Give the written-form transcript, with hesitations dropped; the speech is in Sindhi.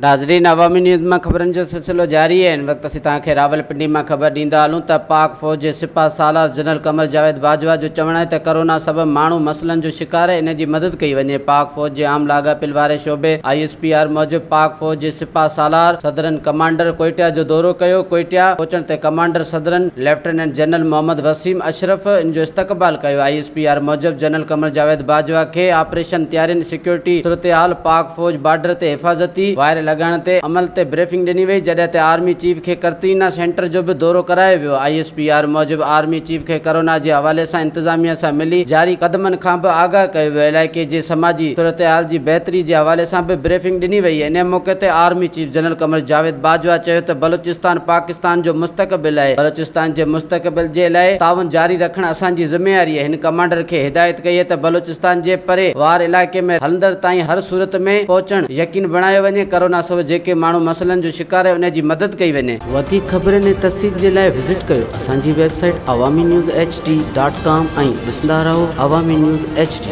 ناظرين عوامي نيوز مان خبرن جو سلسلو جاري آهي. هن وقت اسين توهان کي راولپنڊي مان خبر ڏيندا هلون ته پاڪ فوج جي سپاهه سالار جنرل قمر جاويد باجوا جو چوڻ آهي ته ڪرونا سبب ماڻهو مسئلن جو شڪار آهي ان جي مدد ڪئي وڃي. پاڪ فوج جي عام لاڳاپيل واري شعبي I S P R موجب پاڪ فوج جي سپاهه سالار سدرن ڪمانڊر ڪوئيٽيا جو دورو ڪيو. ڪوئيٽيا پهچڻ تي commander southern lieutenant general Muhammad Waseem Ashraf ان جو استقبال ڪيو. I S P R موجب جنرل قمر جاويد باجوا کي آپريشن تيارين، سيڪيورٽي صورتحال، پاڪ فوج بارڊر تي حفاظتي وائر لڳائڻ تي عمل تي بريفنگ ڏني وئي، جڏهن ته آرمي چيف کي قرنطينه سينٽر جو به دورو ڪرايو ويو. I S P R موجب آرمي چيف کي ڪرونا جي حوالي سان انتظاميا سان ملي جاري قدمن کان به آگاهه ڪيو ويو، علائقي جي سماجي صورتحال جي بهتري جي حوالي سان به بريفنگ ڏني وئي. ان موقعي تي army chief general Qamar Javed Bajwa چيو ته بلوچستان پاڪستان جو مستقبل آهي، بلوچستان جي مستقبل جي لاء تعاون جاري رکڻ اسان جي ذميواري آهي. هن ڪمانڊر کي هدايت ڪئي ته بلوچستان جي پري وار علائقي ۾ هلندڙ تائين هر صورت ۾ پهچڻ يقين بڻايو وڃي، ڪرونا سبب جيڪي ماڻهو مسئلن جو شڪار آهي انهي جي مدد ڪئي وڃي. وڌيڪ خبرن ۽ تفصيل جي لاء وزٽ ڪيو اسان جي website Awami news H D dot com ۽ ڏسندا رهو عوامي نيوز ايڇ ڊي.